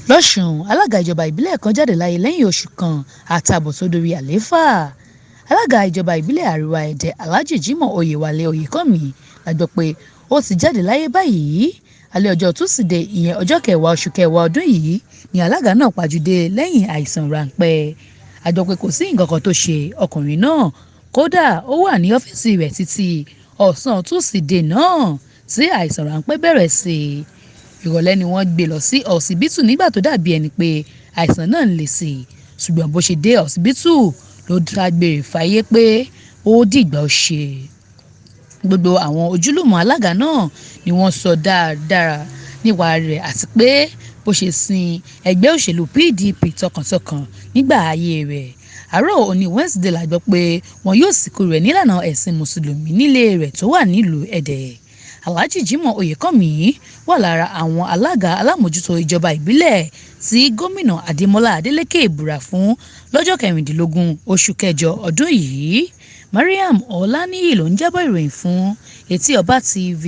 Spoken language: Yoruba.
Lọ́sùn, alága ìjọba ìbílẹ̀ kan jáde láyé lẹ́yìn oṣù kan àtààbọ̀ tó dorí àlééfà. Alága ìjọba ìbílẹ̀ Àríwá Ẹdẹ, Alhaji Jimoh Oyewale Oyekanmi, la gbọ́ pé ó ti jáde láyé báyìí. Alẹ́ ọjọ́ Túsìdeè, ìyẹn ọjọ́ 10 oṣù kẹwàá ọdún yìí, ni alága náà pajúdé lẹ́yìn àìsàn ráńpẹ́. A gbọ́ pé kò sí nǹkan kan tó ṣe ọkùnrin náà, kódà ó wà ní ọ́fíìsì rẹ̀ títí ọ̀sán Túsìdeè náà tí àìsàn ráńpẹ́ bẹ̀rẹ̀ sí i. Ìrọ̀lẹ́ ni wọ́n gbé lọ sí ọsibítù nígbà tó dàbí ẹni pé àìsàn náà ń le sí i, ṣùgbọ́n bó ṣe dé ọsibítù ló dágbére fáyé pé ó dìgbà ó ṣe. Gbogbo àwọn ojúlùmọ̀ alága náà ni wọ́n sọ dáadáa nípa rẹ̀ àti pé bó ṣe sin ẹgbẹ́ òṣèlú PDP tọkàntọkàn nígbà ayé rẹ̀. Àárọ̀ òní Wednesday la gbọ́ pé wọn yóò sìnkú rẹ̀ nílànà ẹ̀sìn Mùsùlùmí nílé rẹ̀ tó wà nílùú Ẹdẹ. Alhaji Jimoh Oyekanmi wà lára àwọn alága alámòójútó ìjọba ìbílẹ̀ tí gómìnà Adémọlá Adeleke búra fún lọ́jọ́ 16 oṣù kẹjọ ọdún yìí. Mariam Ọláníyì ló ń jábọ̀ ìròyìn fún Etí Ọba TV.